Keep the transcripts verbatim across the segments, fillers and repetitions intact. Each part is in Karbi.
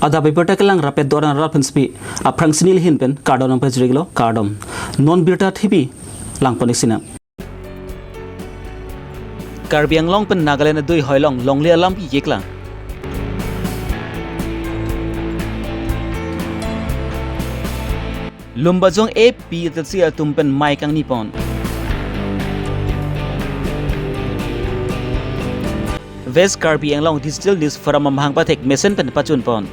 Adap abirta kelang rapet doran rat pensi aphrangsi neli ahin pen kardom nangpajirlo, kardom. Non birta thipi langpon-ik sinang. Karbi Anglong pen Nagaland adui hoilong longle alampi keklang. Lumbajong A P T C atum pen mei kangni pon. West Karbi Anglong Digital News Forum amahang pathek mesen pen pachun pon.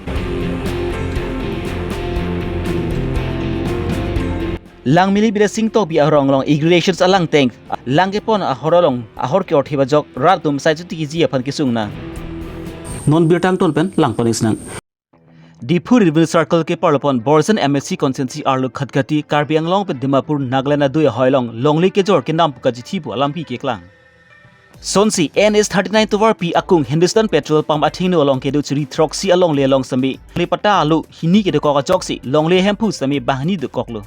Langmili Bidyasing Tokbi ahorong along irrigations alangteng lang kepon ahor along ahor ke-orthip ajok rat atum sai chuti kiji aphan kesung nang. Non birta angton pen langpon-ik sinang. Diphu Revenue Circle keparlo pon Borjan M A C constituency arlo Khatkhati, Karbi Anglong pen Dimapur, Nagaland adui hoilong longle kejor kenam pu kachithi pu alampi keklang. Sonsi N H thirty-nine tovarpi akung Hindustan Petrol Pump athengno along kedo chiri throksi alongle along semi longle patta alo hini kedokok ajoksi longle ahemphu semi banghini dokoklo.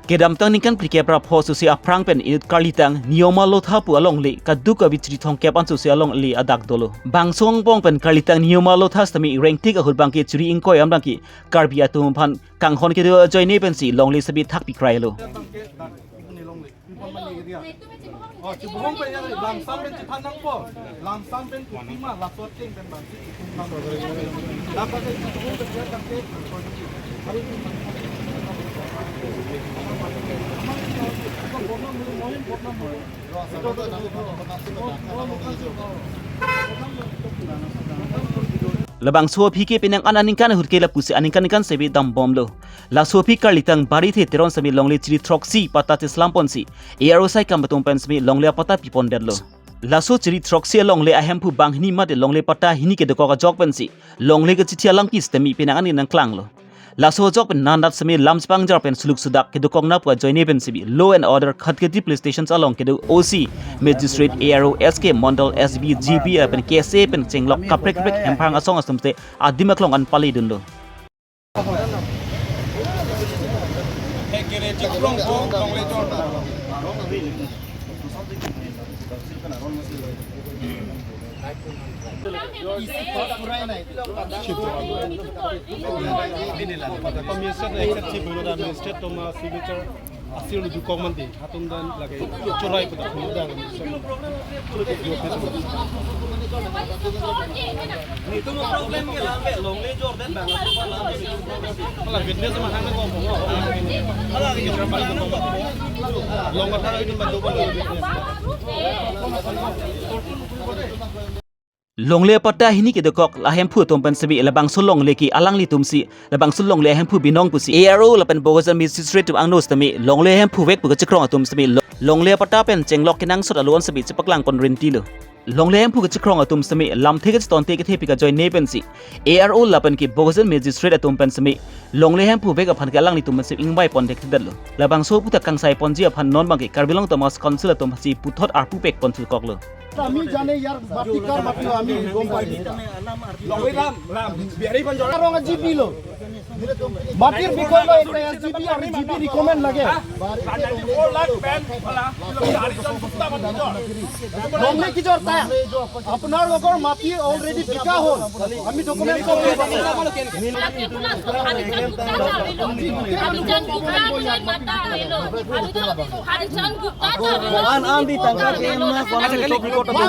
Kedamtang ningkan phlikep ra pho susi aphrang pen inut karlitang Nioma Lotha pu alongle kaduk kavi chiri thomkep an susi alongle adak dolo. Bangso angbong pen karlitang Nioma Lotha sitame rengtik ahut bangke chiri ingkoi amdang ke Karbi atum aphan kanghon kedo ajoine pensi longle sabi thakpi krailo. Oh, chibohong pen ya, lamsam pen chithan nangpo. Lamsam pen kutima, lasot king pen bangsi. Dapat chibohong pen ya, tangke. Labangso aphi ke penang an aningkan ahut ke lapusi aningkan ningkan sebi dambomlo. Laso aphi karlitang Barithe Teron semi longle chiri throksi patta chislam ponsi A R O saikam atum pen semi longle apatta pipondetlo. Laso chiri throksi alongle ahemphu banghini mate longle patta hini kedokok ajok pensi longle kachithi alangpi sitame penang an nangklanglo. Laso ajok pen nandat semi lam chepangjar pen suluk sudak kedokok nang pu ajoine pen sibi Law and Order Khatkhati Police Stations along kedo O C, Magistrate, A R O, S K, Mondol, S B, G B pen K S A pen chenglok kaprek kaprek hemphang asong asomte adim aklong an pali dunlo. Administrator executive, administrator, toma signature asir lu dukong mandi. Atum dan lagi chorai pada pemuda kan. Itu problem ke lambe longle jor dan bang. Hala witness mahang ko. Hala lagi jor bang. Long kata itu bantu. Longle apatta hini kedokok ahemphu atum pen sibi labangso longle ke alanglitum si labangso longle ahemphu binong pusi A R O lapen Bokajan Magistrate atum angno sitame longle ahemphu vek pu kachikrong atum sitame lo-, longle apatta pen chenglok kenangsot alon sibi chepaklang pon rintilo. Longle ahemphu kachikrong atum sitame lamthe kachitonte kethe pik ajoine pensi A R O lapen ke Bokajan Magistrate atum pen sitame longle ahemphu vek aphan ke alanglitum pen si ingbai pon thekthedetlo. Labangso aputhak kangsai ponji aphan non bangke Karbi Anglong Autonomous Council atum si puthot arpu pek pon thukoklo. আমি জানে ইয়াৰ মাটি কাৰ মাটি, আমি গম পাই। ৰং G P লো। মাটিৰ বিষয় লৈ এটা এছ জি পি আৰু জি পি ৰিকমেণ্ড লাগে। নমনে কি জোৰ তা? আপোনালোকৰ মাটি অলৰেডি বিকা হ'ল। আমি document An an di tangka ke ma kona ni top record ta.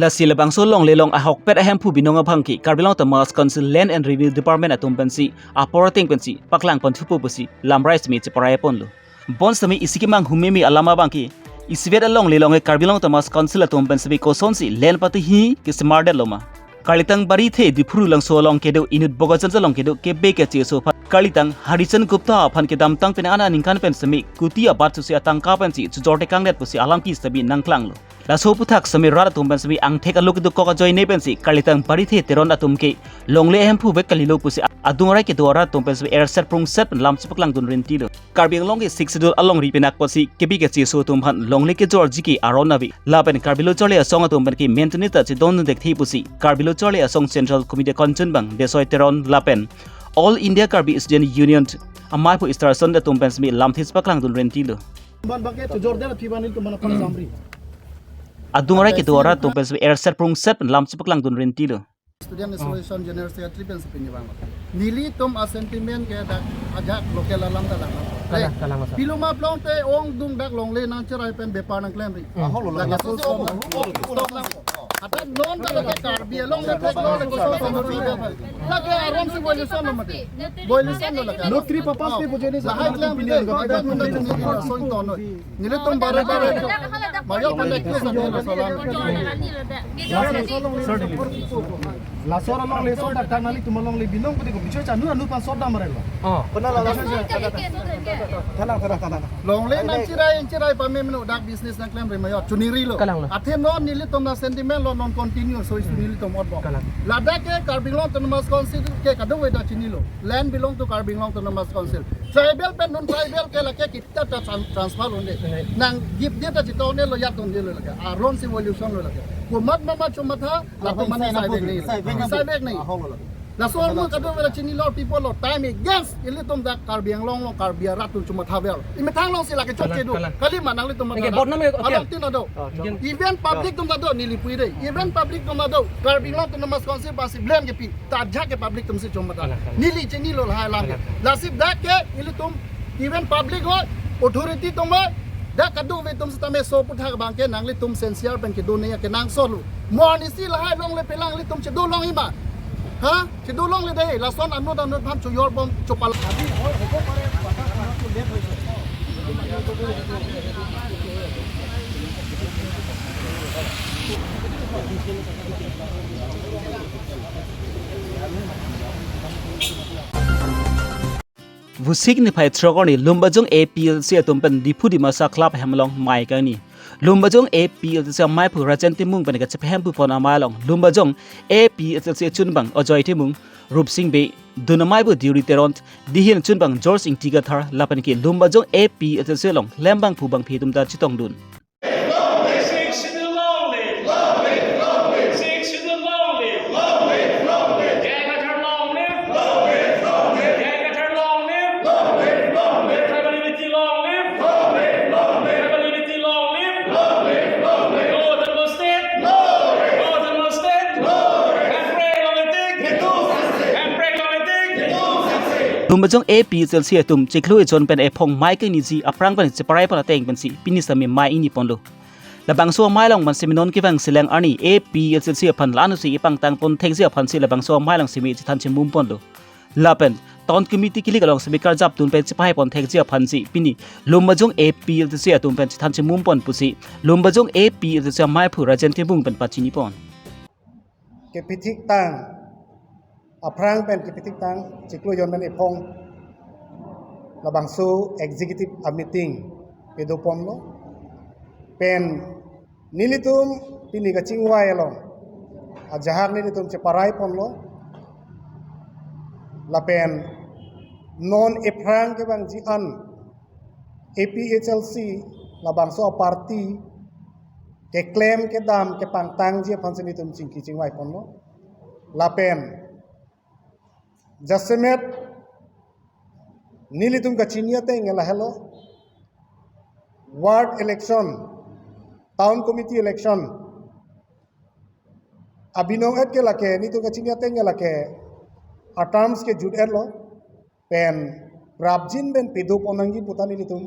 Lasi labangso longle along ahokpet ahemphu binong abangke Karbi Anglong Autonomous Council Land and Revenue Department atum pensi apor ateng pensi paklang pon thupo pusi lamrai simi cheparai ponlo. Bonsitame isi kemang humeme alam abangke isivet alongle along Karbi Anglong Autonomous Council atum pen simi kosonsi land patta hi kesemar detlo ma. Karlitang Barithe Diphu Rulangso along kedo inut Bokajan along kedo kebe keche aso aphan karlitang Harichan Gupta aphan kedamtang pen ana aningkan pen simi kuti abat susi atangka pensi chujor tekangdet pusi alampi sitame nangklanglo. Laso aputhak sitame rat atum pen sitame angthek alo kedokok ajoine pensi karlitang Barithe Teron atum ke longle ahemphu vek kalilo pusi adung arai kedo arat atum pen sitame erset prungset pen lam chepaklangdun rintilo. Karbi Anglong ke Sixth Schedule alongri pen akpasi kebi keche aso atum aphan longle kejorji ke aron ave. Lapen Karbi Lo Charli Asong atum pen ke menteni ta chedondun thekthe pusi Karbi Lo Charli Asong Central Committee akonchunbang Desoi Teron lapen All India Karbi Student Union amei aphu Easterson atum pen semi lamthe chepaklangdun renti lo. Ban bangke chojor der aphi ban ilitum mana pang samri. Adung arai kedo arat atum pen semi erset prungset pen lam chepaklangdun renti lo. Student Association General Secretary pen si pini bang. Nelitum a sentiment ke dak ajak local alam ta lang. Kalang, kalang, sir. Pilo ma plong te ongdung dak longle nangcherai pen bepar nangklemri. Hmm. Ahok lo, lake laso so so, so, so, so, so. Ata non ta lake Karbi Anglong le pek lo lake so so so. Lake aron si violation lo mati. Violation lo lake. Notary papas ke bujene sa. Lahai klemri de, opinion ka. Ata non ta ni so to no. Nelitum bare bare. Mayo pen dak ke sa ni lo solam. Laso along le so dak tang nelitum along le binong pute ko bichoi chanu anu pan sot dam relo. Oh. Pernah lah, langsung. Thanang, thanang, thanang. Longle nangcherai, nangcherai pamemno dak business nangklemri mayo chuniri lo. Kalang lo. Athe non nelitum na sentiment lo non continue so isu nelitum otbo. Kalang. Ladak ke Karbi Anglong Autonomous Council ke kadokave ta chinilo. Land belong to Karbi Anglong Autonomous Council. Tribal pen non tribal ke lake kita ta tran-, transfer unde. Right. Nang give dia ta chita unde lo yat unde lo lake. Aron si violation lo lake. Komat mama chomatha, latum mane sai bek nahi. Sai bek nahi. Sai bek nahi. Ahok lo. Laso along kadokave ta chinilo people lo. Time against ilitum dak Karbi Anglong lo Karbi arat atum chomatha ver. Imethang along si lake chot kedo. Kalang, kalang. Kali ma nanglitum mata. Oke, bot nam ya, oke. Along tin ado. Oh, chot. Even public atum ta do neli pui de. Even public atum ta do. Karbi Anglong Autonomous Council pasi blame kepi. Ta ajak ke public atum si chomatha. Kalang, kalang. Neli chinilo lahai alam ke. Kalang, kalang. Lasi dak ke ilitum even public ho, authority atum ho, dak kadokave atum sitame so aputhak bangke nanglitum sincere pen kedo nangji ke nang solo. Mo arnisi lahai along le pelang ilitum chedo longji ma. Ha? Chedo longle de, lason anut anut aphan chojor bom chopal. Vosik niphai throk arni Lumbajong A P L C atum pen Diphu Dimasa Club hem along mei kangni. Lumbajong A P L C amei aphu Rajen Timung pen kachepahemphu pon amei along Lumbajong A P L C achunbang Ajoy Timung, Rupsing Bey, dun amei aphu Deuri Teron, dihin achunbang George Ingti Kathar lapen ke Lumbajong A P L C along klembangphu bangphi atum ta chetongdun. Sixth Schedule long live! Long live, long live! Sixth Schedule long live! Long live, long live! Gangother long live! Long live, long live! Gangother long live! Long live, long live! Tribal unity long live! Long live, long live! Tribal unity long live! Long live, long live! No autonomous state! No! No autonomous state! No! Hemprek long live! Hemprek long live! Lumbajong A P L C atum chiklo ejon pen ephong mei kangniji aphrang pen cheparai pon ateng pensi pini sitame mei ingni ponlo. Labangso amei along man seminon kevang selang arni A P L C aphan la-an si ipangtang pon thekji aphan si labangso amei along semi chethan chemum ponlo. Lapen town committee kilik along semi karjapdun pen chepahai pon thekji aphan si pini Lumbajong A P L C atum pen chethan chemum pon pusi Lumbajong A P L C amei aphu Rajen Timung pen pachini pon. Kepithiktang, aphrang pen kepithiktang, chiklo ejon pen ephong labangso executive a meeting pado ponlo. Pen nelitum pini kachingvai along ajahak nelitum cheparai ponlo. Lapen non ephrang kevangji an A P H L C labangso a party keklem kedam kepangtangji aphan si nelitum chingki chingvai ponlo. Lapen jasemet nelitum kachini ateng lahelo, ward election, town committee election abinong et ke lake, nelitum kachini ateng lake a terms ke jut-etlo. Pen prapjin pen pado pon nangji pu ta nelitum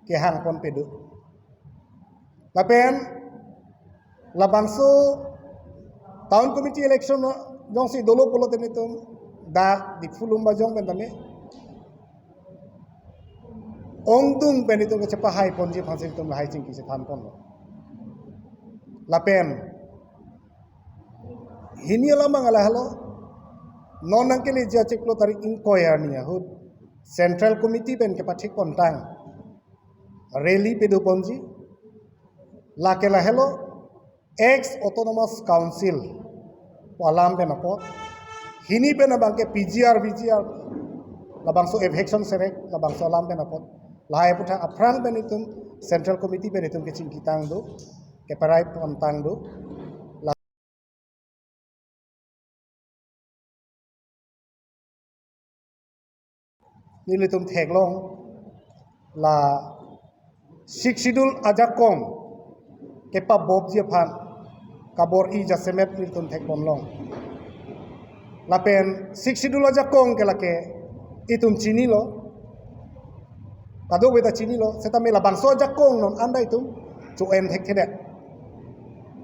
kehang pon pado. Lapen labangso town committee election jongsi dolo pulote nelitum dak Diphu Lumbajong pen tame ongdung pen nelitum kachepahai ponji aphan si nelitum lahai chingki chethan ponlo. Lapen hini alam abang lahelo, non nangkeleji achiklo tarik ingkoi arni ahut Central Committee pen kepathik pontang rally pado ponji. Lake lahelo ex Autonomous Council pu alam pen apot. Hini pen abangke P G R, V G R, labangso eviction serek, labangso alam pen apot. Lahai aputhak aphrang pen itum Central Committee pen itum kechingkitang do, keparai pontang do. nelitum theklong, la Sixth Schedule ajakong kepabopji aphan kabor-i jasemet nelitum thekponlong. Lapen Sixth Schedule ajakong ke lake itum chinilo, kadokave ta chinilo, setame labangso ajakong non anta itum cho-en thekthedet.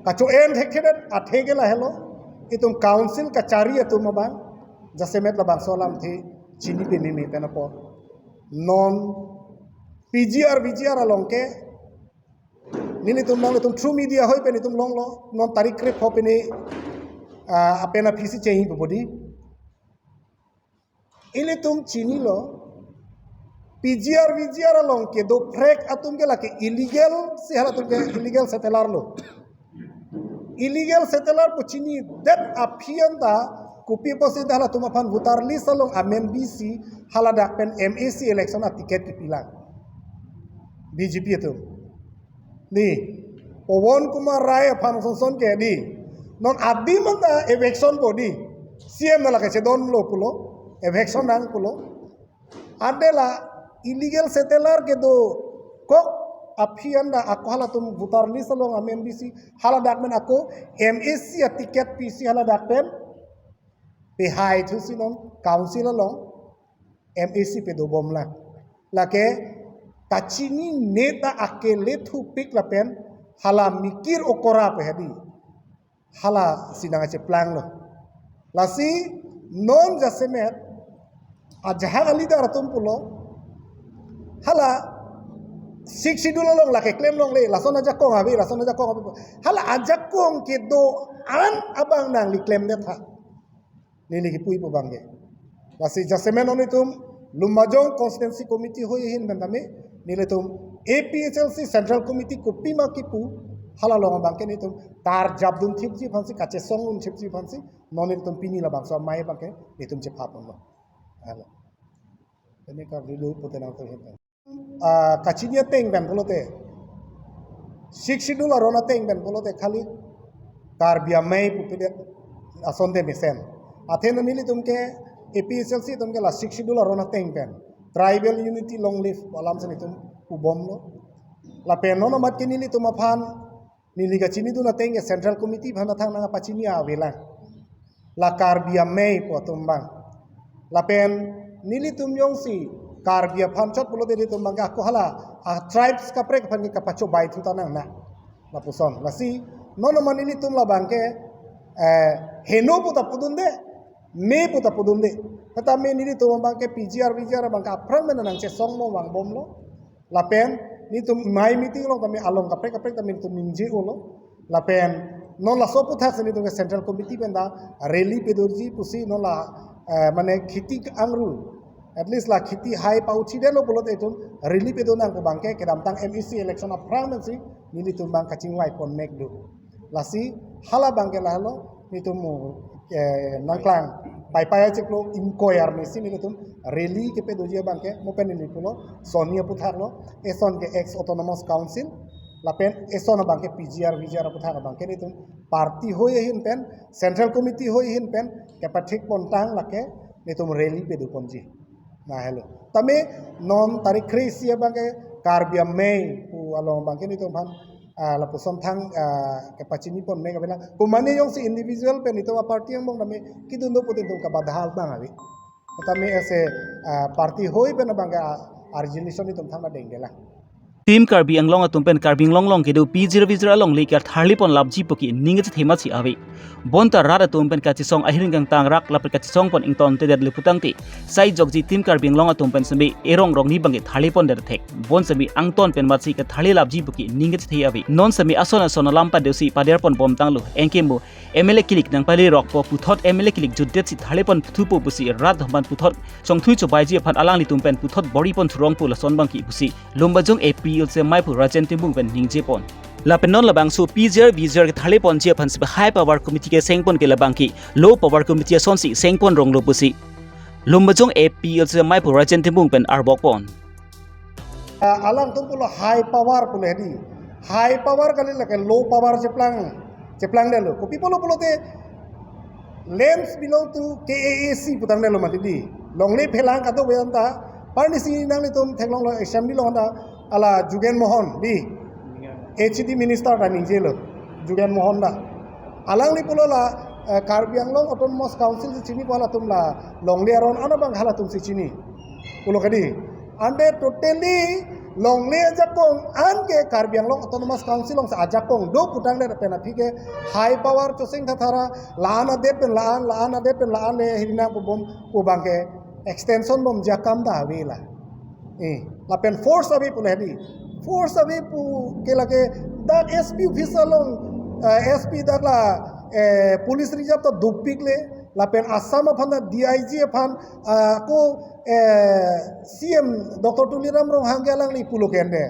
Kacho-en thekthedet athe ke lahelo, itum council kachari atum abang jasemet labangso alamthe chini pememe pen apot. Non P G R V G R along ke nelitum nanglitum through media hoi pen itum longlo, non tarik krepho pini, ah, apen aphisi chengji pu bodi. Ilitum chinilo, P G R V G R along kedoprek atum ke lake illegal, si halatum ke illegal settler lo. Illegal settler pu chinidet aphi anta, kopi apotsi dak halatum aphan voter list along amen bisi, haladak pen M A C election aticket kepilang B J P atum. Ni, Pawan Kumar Rai aphan sonson ke ni. Non adim anta eviction bodi. C M na lake chedonlo pulo, eviction nang pulo. Ante la illegal settler kedokok aphi anta ako halatum voter list along amen bisi, haladak pen ako M A C aticket pisi haladak pen pehai thusi non council along M A C pedobomlang. Lake kachinine ta akele thupik lapen hala mikir okora pe hadi. Halasi nang cheplanglo. Lasi non jasemet ajahak aleader atum pulo, hala Sixth Schedule along lake klemlongle, lason ajakong ave, lason ajakong ave. Hala ajakong kedo-an abang nangli klemdet ha. Neli kipuji pu abangke. Lasi jasemet non itum Lumbajong Constituency Committee hoi ahin pen tame, nelitum A P H L C Central Committee kopima kipu, hala along abangke nelitum karjapdun thipji aphansi, kachesongdun thipji aphansi, non nelitum pini labangso amei abangke nelitum chephaponlo. Hala. Ini karjudu pute nangtum ahin pen. Ah, kachini ateng pen pulote, Sixth Schedule aron ateng pen pulote khali Karbi Amei pupidet asonte mesen. Athe nelitum ke A P H L C atum ke la Sixth Schedule aron ateng pen tribal unity long live alam si nelitum pubomlo. Lapen non amat ke nelitum aphan neli kachinidun ateng ke Central Committee aphan thang nangpachini avelang. La Karbi Amei pu atum abang. Lapen nelitum jongsi Karbi aphan chot pulote nelitum abangke ako hala a tribes kaprek aphan ke kapachobai thu ta nang na. Lapuson. Lasi non amat nelitum labangke, eh, heno pu ta pudunde, me pu ta pudunde. Setame nelitum abangke P G R V G R abangke aphrang pen nangchesongmo vangbomlo. Lapen nelitum amei meeting along tame along kaprek kaprek tame nelitum ningje-olo. Lapen non laso aputhak si nelitum ke Central Committee pen ta rally pedorji pusi non la, eh, mane kheti angru, at least la kheti hai pa-uthidetlo pulote itum rally pedonang pu abangke kedamtang M A C election aphrang pensi nelitum abang kachingvai ponmek do. Lasi hala abangke lahelo nelitum, eh, nangklang paipai achiklo ingkoi arni si nelitum rally kepedoji abangke mo pen neli pulo sonni aputhak lo, eson ke ex autonomous council lapen eson abangke P G R V G R aputhak abangke nelitum party hoi ahin pen, Central Committee hoi ahin pen kepathik pontang lake nelitum rally pedoponji. Lahelo. Tame non tarik kre-isi abangke Karbi Amei pu along abangke nelitum aphan, ah, lapuson thang, ah, kepachini ponmek avelang. Komane jongsi individual pen nelitum aparty angbong tame kedun do pute nelitum kabadhal abang ave. Tame ase, ah, party hoi pen abangke, ah, resolution nelitum thang dengdelang. Team Karbi Anglong atum pen Karbi Anglong along kedo P G R V G R alongle ke tharli ponlapji pu ke ning kachethema si ave. Bonta rat atum pen kachesong ahiring kangtang rak lapen kachesong pon ingtontedet le putangte, sai jokji Team Karbi Anglong atum pen seme erong rongni abangke tharli pondet thek. Bon seme angton pen matsi ke tharlilapji pu ke ning kachethe ave. Non seme ason ason alam padosi pader ponbomtanglo. Anke mo M L A kilik nangpali rokpo puthot M L A kilik jutdet si tharli pon thupo pusi rat atum aphan puthot songthui chobaiji aphan alanglitum pen puthot bor-i pon thurong pu lason abangke pusi Lumbajong A P H L C meiphu Rajen Timung pen ningje pon. Lapen non labangso P G R V G R ke tharli ponji aphan sebe high power committee keseng pon ke labangke low power committee asonsi seng pon ronglo pusi Lumbajong A P H L C meiphu Rajen Timung pen arbok pon. Ah, alangtum pulo high power pulo hedi. High power kali lake low power cheplang, cheplangdetlo. Kopi pulo pulote, lands belong to K A A C putangdetlo mati di. Longle phelang kadokave anta Parni si nanglitum theklonglo assembly along ta hala Jugen Mohan dei, H D minister ta ningjelo, Jugen Mohan ta. Alangli pulo la, eh, Karbi Anglong Autonomous Council si chini pu halatum la longle aron an abang halatum si chini pulo kadi. Ante totally longle ajakong an ke Karbi Anglong Autonomous Council along si ajakong do putangdet pen aphi ke high power choseng thathara, la-an adet pen la-an, la-an adet pen la-an le hirina pu bom pu abang ke extension bomji akam ta ave la. Eh, lapen force ave pu le di. Force ave pu ke lake dak S P office along, eh, S P dak la, eh, police reserve ta dopik le, lapen Assam aphan ta D I G aphan, ah, ko, eh, C M Doctor Tuliram Ronghang ke alangli pulo ke ante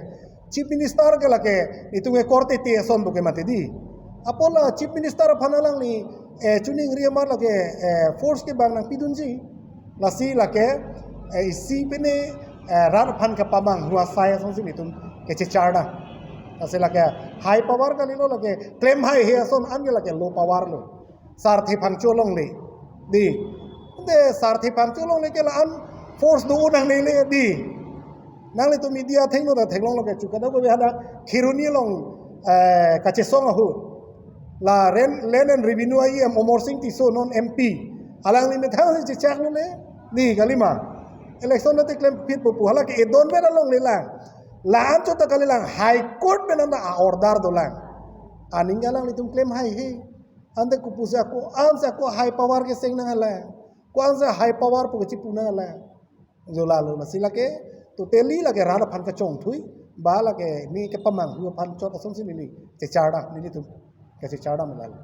Chief Minister ke lake itum ke korte te ason pu ke mati dei. Apot la Chief Minister aphan alangli, eh, choningri amat lake, eh, force ke bang nangpidunji. Lasi lake, eh, isi pine, eh, rat aphan kepamanghu asai asonsi nelitum kechechar da. Lasi lake high power kalilo, lake klem haihe ason an ke lake low power lo. Sarthe Phangcho longle dei. Ante Sarthe Phangcho longle ke la-an force do nangne le dei. Nanglitum media athengno ta theklonglo ke chu kadokave hadak Kheroni along, eh, kachesong ahut la Land, Land and Revenue E M Amarsing Tisso, non M P, alangli methang si chechaklo le dei, kalima. Election ta te klemphit pu pu, hala ke edon pen alongle lang. La-an chot ta kalilang, High Court pen anta a-order dolang. Aning ke alanglitum klem haihe. Ante kopusi ako ansi ako high power keseng nang hala, ko ansi high power pu kechipu nang hala. Jo lalo, lasi lake totally lake rat aphan kachongthui, ba lake ne kepamanghu aphan chot asonsi neli chechar da, nelitum kechechar da melalo.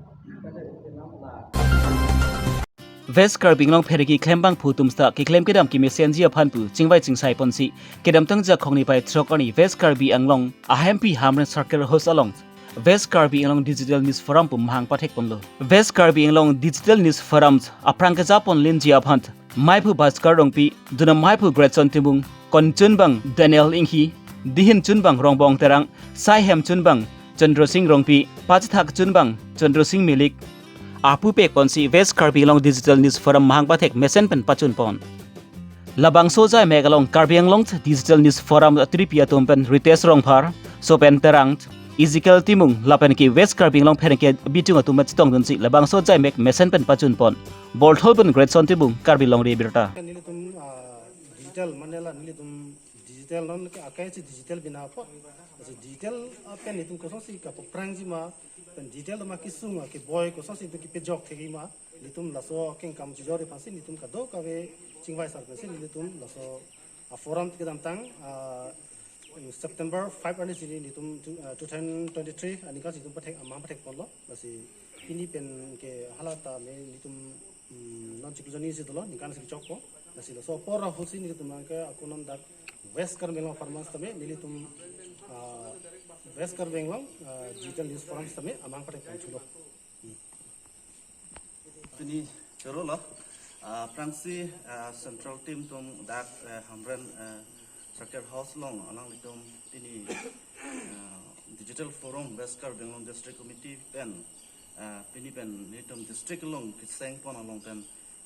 West Karbi Anglong pherangke klembangphu atum ta keklem kedam kemesenji aphan pu chingvai chingsai ponsi kedamtang Jakhong niphai throk arni West Karbi Anglong ahempi Hamren Circle House along West Karbi Anglong Digital News Forum pu mahang pathek ponlo. West Karbi Anglong Digital News Forum aphrang keja pon linji aphan maiphu Bhaskar Rongpi, dona maiphu Gretson Timung, konchunbang Daniel Inghi, dihin chunbang Rongbong Terang, saihem chunbang Chandra Singh Rongpi, pachethak chunbang Chandra Singh Milik, apu pek ponsi West Karbi Anglong Digital News Forum mahang pathek mesen pen pachun pon. Labangso jaimek along Karbi Anglong Digital News Forum atripi atum pen Ritesh Rongphar, Sopen Terang, Ezekiel Timung lapen ke West Karbi Anglong pherangke bitung atum chetongdunsi labangso jaimek mesen pen pachun pon. Bolthol pen Gretson Timung, Karbi Longri Abirta. Nelitum, ah, digital mane la nelitum digital non ke akai si digital bina po. Lasi digital apen nelitum kosonsi kapaprangji ma, pen digital ma kesung keboi kosonsi nelitum kepajok thekji ma, nelitum laso akengkam chijor aphansi nelitum kadokave chingvai sar pensi nelitum laso a-forum kedamtang, ah, September five arni si nelitum two, ah, two thousand twenty-three aningkan si nelitum pathek, amahang pathek ponlo. Lasi pini pen ke hala ta me nelitum, mm, non chiklo jani si dolo, ningkan si chokpo. Lasi laso apor ahutsi nelitum abang ke ako non dak West Karbi Anglong Forum sitame nelitum, ah, West Karbi Anglong, ah, Digital News Forum sitame amahang pathek ponthulo. Hmm. Pini choro lo, ah, aphrangsi, ah, central team atum dak, eh, Hamren, eh, Circle House along alanglitum pini, ah, Digital Forum West Karbi Anglong District Committee pen, ah, pini pen nelitum district along keseng pon along pen,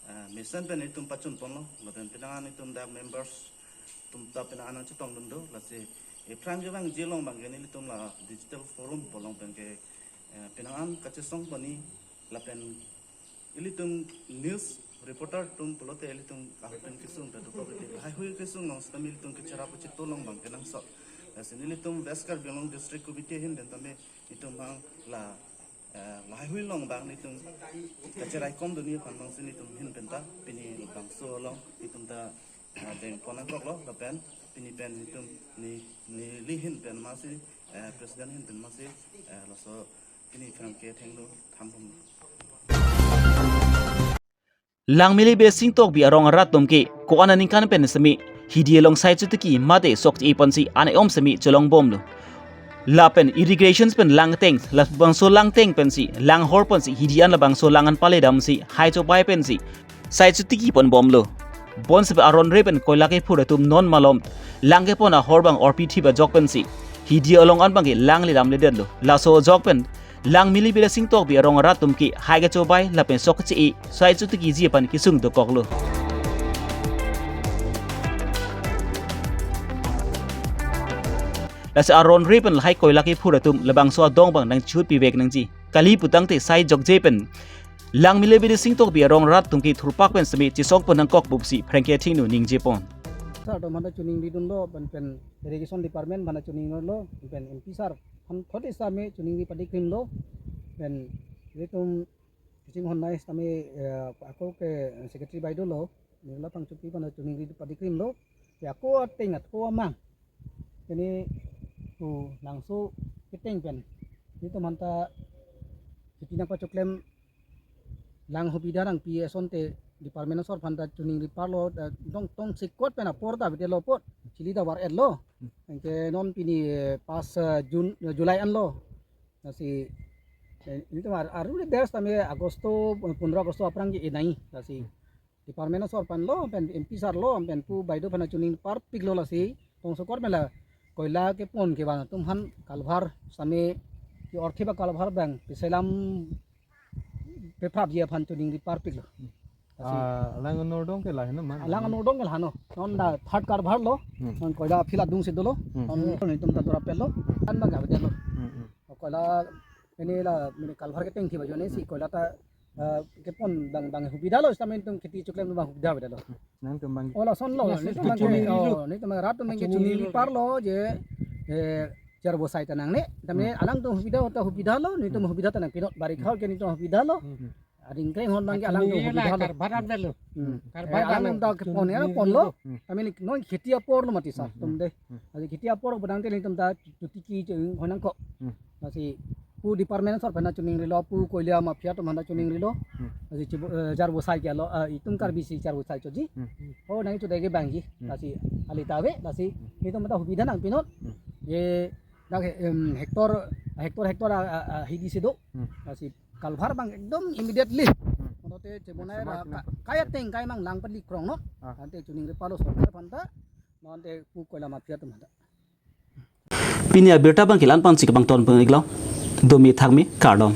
ah, mesen pen nelitum pachun ponlo, lapen penang an nelitum dak members atum ta penang an chetongdun do, lasi aphrang kevangji along abang ke nelitum la Digital Forum pu along pen ke, eh, penang an kachesong pon ni lapen ilitum news reporter atum pulote ilitum ahut pen kesung ta dokok ilitum lahaihui kesung along sitame ilitum kecherap kachetong along abang kenangsot. Lasi nelitum West Karbi Anglong District Committee ahin pen tame itum abang la, eh, lahaihui along abang nelitum kacheraikom dunji aphan abangsi nelitum ahin pen ta pini labangso along itum ta, eh, deng pon nangkoklo lapen pini pen itum ne, neli ahin pen masi, eh, president ahin pen masi, eh, laso pini pherangke athengno thanbomlo. Langmili Besing Tokbi arong arat atum ke ko-an aningkan pen semi hidi along sai chotiki mate sok che-e ponsi an-e-om semi cholongbomlo. Lapen irrigation pen langteng, labangso langteng pensi, langhor ponsi hidi an labangso lang an paledamsi, hai chobai pensi sai chotiki ponbomlo. Bonsebe aron re pen koila kephur atum non malom lang kepon ahor abang orpi thip ajok pensi hidi along an abang ke langledamledetlo. Laso ajok pen Langmili Besing Tokbi arong arat atum ke hai kechobai lapen sok che-e, sai chotikiji aphan kesung dokoklo. Lasi aron re pen lahai koila kephur atum labangso adong abang nangchut pivek nangji. Kali putangte sai jokje pen Langmile Bidyasing Tokbi arong rat atum ke thurpak pen seme chesongpon nangkok pusi phrangke thingno ningjepon. Sir atum aphan ta choningridunlo, pen, pen irrigation department aphan ta choningridunlo, pen M P sir aphan thot same choningri padikrimlo, pen ilitum kachinghon nai sitame, eh, ako ke secretary baidolo, nirla Phangchopi aphan ta choningri padikrimlo, ya ako ateng ako amang. Ini pu langso keteng pen ilitum aphan ta kheti nangpachoklem lang hubidha nangpi asonte department asor aphan ta choningri parlo, eh, tong tong sikot pen apor ta bidelo apot chili ta var etlo. Anke non pini, eh, pas, eh, June, eh, July anlo. Lasi, eh, ilitum ar-, aru le der sitame Agosto, eh, pondro Agosto aphrang ke enai. Lasi department asor aphanlo, pen M P sir lo, pen pu baido aphan ta choningri parpiklo, lasi tong sikot pen la koila kepon kevang atum aphan culvert same ke orthe ba culvert abang peselam peprapji aphan choningri parpiklo. Lasi ah, alang anordong ke laheno ma? Alang anordong ke laheno. Non ta third culvert lo. Hmm. Non koila field adungsi dolo. Hmm. Non nelitum ta dora pelo. Hmm. Kan bang gabe dolo. Hmm, hmm. Koila ini la mini culvert keteng thibajone si koila ta, eh, kepon bang bang hubidhalo, sitame nelitum kheti choklem bang hubidha bidhalo. Nangtum bang. Oh, lasonlo, nelitum bang ke, choningri lo. Oh, nelitum bang rat atum bang ke choningri lo. Choningri parlo je, eh, jar bosai ta nangne, tame alangtum hubidha ta hubidhalo, nelitum hubidha ta nangpinot, barikha ke nelitum hubidhalo. Hmm. Ading kreng hon bang ke alangtum hubidhalo. Culvert an dalo. Hmm. Culvert an. Eh, alangtum ta kepon ya ponlo. Hmm. Tame non kheti aporlo mati sir, tum de. Hmm. Lasi kheti apor bodang te nelitum ta chuti ki cheng hon nangkok. Hmm. Lasi pu department asor aphan ta choningrilo, pu koila mafia atum aphan ta choningrilo. Hmm. Lasi chibu, eh, jar bosai ke lo, eh, itum Karbi si jar bosai choji. Hmm. Oh, nangchodai ke bangji. Hmm. Lasi alita ave, lasi nelitum ta hubidha nangpinot. Hmm. Ye dak, em, hectare, hectare, hectare a, a, a, hidi si do. Hmm. Lasi culvert bang ekdom immediately. Hmm. Monote chebonai ra ka-, kaya teng kai mang lang pali krong no. Ah. Ante choningri parlo sorkar aphan ta. Monote pu koila mafia atum aphan ta. Pini abirta bang ke la-an pensi kebang ton peng iklo. Domi thakmi kardom.